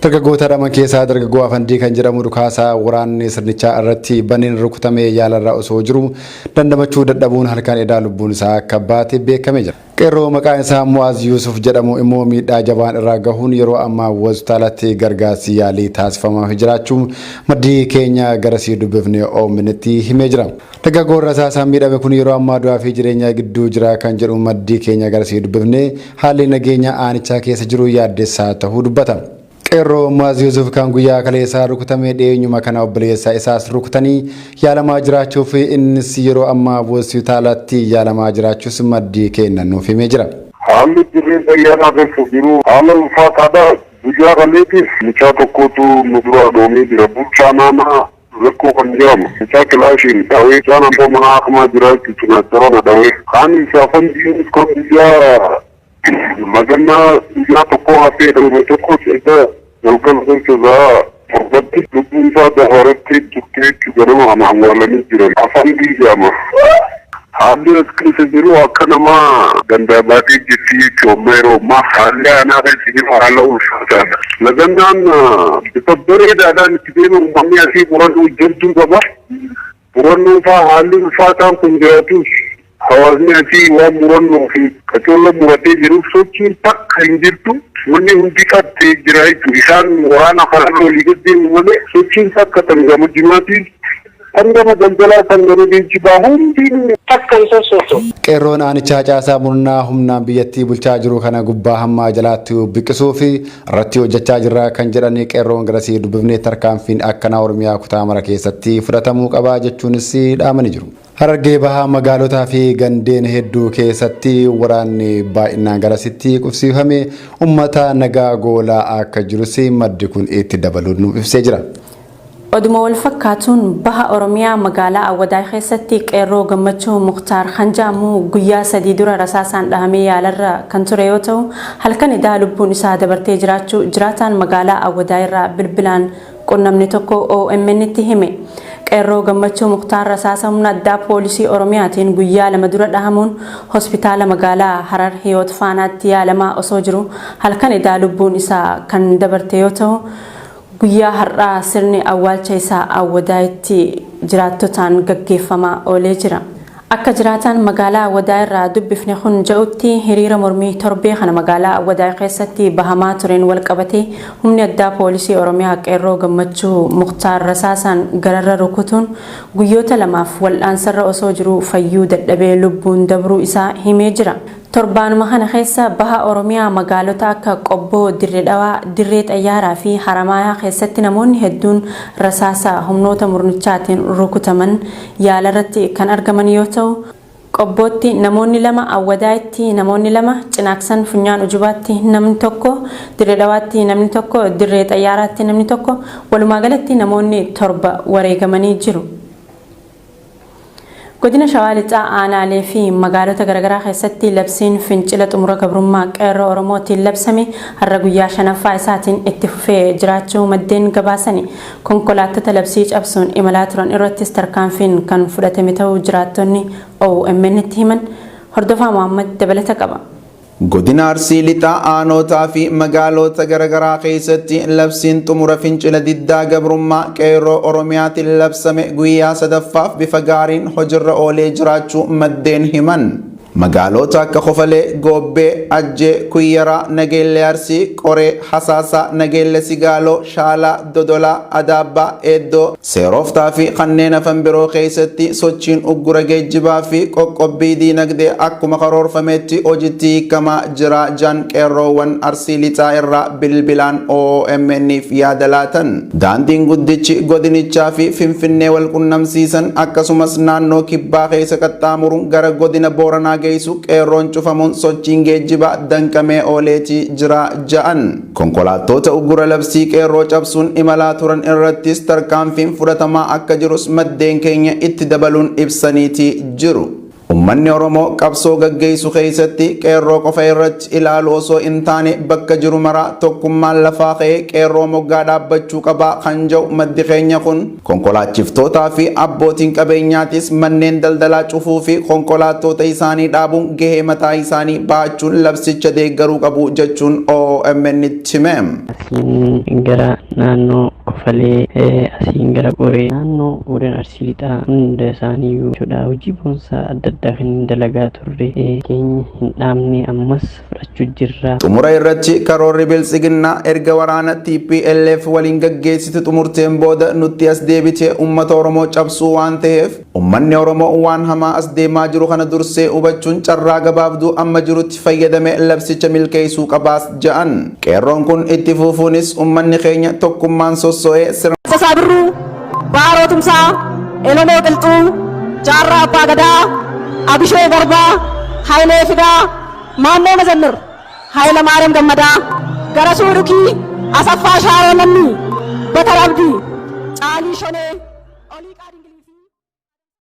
Dargaggoota hidhaman keessaa dargaggoo Afandii kan jedhamu dhukaasa waraanni sirnichaa irratti baneen rukutamee yaalarra osoo jiru dandamachuu dadhabuun halkan edaa lubbuun isaa akka baate beekamee jira. Qeerroo maqaan isaa Mu'aaz Yuusuf jedhamu immoo miidhaa jabaan irraa gahuun yeroo ammaa hospitaalatti gargaarsi yaalii taasifamaafii jiraachuu maddi keenya garasii dubbifne OMN'tti himee jira. Dargaggoon rasaasaan miidhame kun yeroo ammaa du'aa fi jireenya gidduu jira kan jedhu maddi keenya garasii dubbifne haalli nageenya aanichaa keessa jiru yaaddessaa tahuu dubbata. Qeerroo Mu'aaz Yuusuf kan guyyaa kaleessaa rukutame dhiyeenyuma kana obboleessa isaas rukutanii yaalamaa jiraachuu fi innis yeroo ammaa hospitaalatti yaalamaa jiraachuus maddi keenya nuuf himee jira. Haalli dirree xayyaaraa keessa jiru haala ulfaataadha. Guyyaa kaleetiif mucaa tokkotu nu dura dhoomee jira. Bulchaa naannaa Rakkoo kan jedhamu mucaa kilaashiin dhawee isaan ammoo mana hakimaa jira jechuudha cinaacha dhawee. Kaan isaa fandiin kan guyyaa Magannaa guyyaa tokkoo hafee dhalme tokkos erga galgala keessa sa'a torbatti lubbuun isaa dafaratti turte jechuun ganama kana awwaalanii jiran. Afandii jedhama. Haalli as keessa jiru akka nama gandaa baatee jirti jechuun amma yeroo ammaa haalli aanaa keessa jiru haala ulfaataadha. Lagannaan bifa bareedaadhaan itti deemamu uummanni asii murannoo jabduu qaba. Murannoo faa haalli ulfaataan kun jiraatus hawaasni asii waan murannoo fi qacolla muratee jiruuf sochiin takka hin jirtu. Wanni hundi qabtee jira jechuudha. Isaan waraana karaa olii gad deemu malee sochiin takka tan gama jimaatiin kan gama daldalaa kan gama geejjibaa hundinuu takka hin sossootu. Qeerroon aanichaa caasaa murnaa humnaan biyyattii bulchaa jiru kana gubbaa hamma jalaatti buqqisuuf irratti hojjechaa jirra kan jedhan qeerroon garasii dubbifne tarkaanfiin akkanaa Oromiyaa kutaa mara keessatti fudhatamuu qaba jechuunis dhaamanii jiru. Harargee Bahaa magaalotaa fi gandeen hedduu keessatti waraanni baay'inaan garasitti qubsiifame uummata nagaa goolaa akka jirus maddi kun itti dabaluun nuuf ibsee jira. Oduma wal fakkaatuun Baha Oromiyaa magaalaa Awwadaay keessatti Qeerroo Gammachuu Muktaar kan jedhamu guyyaa 3 dura rasaasaan dhahamee yaalarra kan ture yoo ta'u, halkan edaa lubbuun isaa dabartee jiraachuu jiraataan magaalaa Awwadaay irraa bilbilaan qunnamne tokko OMN tti hime. Qeerroo Gammachuu Muktaar rasaasa humna addaa poolisii Oromiyaatiin guyyaa 2 dura dhahamuun hospitaala magaalaa Harar Hiyoot Faanaatti yaalamaa osoo jiru halkan edaa lubbuun isaa kan dabarte yoo ta'u, guyyaa har'aa sirni awwaalcha isaa Awwadaayitti jiraattotaan gaggeeffamaa oolee jira. Akka jiraataan magaalaa Awwadaay irraa dubbifne kun ja'utti hiriira mormii torbee kana magaalaa Awwadaay keessatti bahamaa tureen walqabatee humni addaa poolisii Oromiyaa Qeerroo Gammachuu Muktaar rasaasaan gararra rukutuun guyyoota lamaaf wal'aansarra osoo jiruu fayyuu dadhabee lubbuun dabruu isaa himee jira. Torbaanuma kana keessa Baha Oromiyaa magaalota akka Qobboo, Dirre Dhawaa, Dirree Xayyaaraa fi Haramaayaa keessatti namoonni hedduun rasaasa humnoota murnichaatiin rukutaman yaalarratti kan argaman yoo ta'u, Qobbootti namoonni 2, Awwadaayitti namoonni 2, Cinaaksan Funyaan Ujubaatti namni 1, Dirre Dhawaatti namni 1, Dirree Xayyaaraatti namni 1, walumaa galatti namoonni 7 wareegamanii jiru. Godina Shawaa Lixaa aanaalee fi magaalota garaagaraa keessatti labsiin fincila xumura gabrummaa qeerroo Oromootiin labsame har'a guyyaa shanaffaa isaatiin itti fufee jiraachuu maddeen gabaasani. Konkolaattota labsii cabsuun imalaa turan irrattis tarkaanfiin kan fudhatame ta'uu jiraattonni OMN tti himan. Hordofaa Mohammad dabalata qaba. Godina Arsii Lixaa aanootaa fi magaaloota garagaraa keessatti labsiin xumura fincila diddaa gabrummaa qeerroo Oromiyaatiin labsame guyyaa sadaffaaf bifa gaariin hojirra oolee jiraachuu maddeen himan. Magaalota akka Kofalee, Goobbee, Ajjee, Kuyyaraa, Nageellee Arsii, Qoree, Hasaasaa, Nageelle Sigaaloo, Shaalaa, Dodolaa, Adaabbaa, Eeddoo, Seerooftaa fi kanneen hafan biroo keessatti sochiin uggura geejjibaa fi qoqqobbii diinagdee akkuma karoorfametti hojitti hiikamaa jira jan qeerroowwan Arsii Lixaa irraa bilbilaan OMN'f yaada laatan. Daandiin guddichi godinichaa fi Finfinnee wal qunnamsiisan akkasumas naannoo kibbaa keessa qaxxaamuruun gara godina Booranaa geessu qeerroon cufamuun sochiin geejjibaa danqamee ooleeti jira ja'an. Konkolaattoota uggura labsii qeerroo cabsuun imalaa turan irrattis tarkaanfiin fudhatamaa akka jirus maddeen keenya itti dabaluun ibsaniiti jiru. Ummanni Oromoo qabsoo gaggeessu keessatti qeerroo qofa irratti ilaalu osoo hin taane bakka jiru maraa tokkummaan lafaa ka'ee qeerroo moggaa dhaabbachuu qabaa kan jedhu maddi keenya kun konkolaachiftootaa fi abbootiin qabeenyaatis manneen daldalaa cufuu fi konkolaattoota isaanii dhaabuun gahee mataa isaanii bahachuun labsicha deeggaruu qabu jechuun OMN itti hime. Asiin gara naannoo Kofalee, asiin gara Qoree, naannoo godina Arsii Lixaa hunda isaaniiyyuu jechuudha. Hojii boonsaa adda addaa kan dalagaa turre keenya hin dhaabne ammas fudhachuu jirra. Xumura irratti karoorri Biltsiginnaa erga waraana tplf waliin gaggeessitu xumurteen booda nutti as deebitee uummata Oromoo cabsuu waan ta'eef Ummanni Oromoo waan hamaa as deemaa jiru kana dursee hubachuun carraa gabaabduu amma jirutti fayyadamee labsicha milkeessuu qabaas ja'an. Qeerroon kun itti fuufuunis ummanni keenya tokkummaan sosso'ee sirna. Taaddasaa Birruu, Baaroo Tumsaa, Elemoo Qilxuu, Jaarraa Abbaa Gadaa, Abishee Garbaa, Hayilee Fidaa, Maammoo Mazammir, Hayilamaariyaam Gammadaa, Garasuu Dhukii, Asaffaa Shaaroo Lammii, Batar Abdii, Caalii Shonee.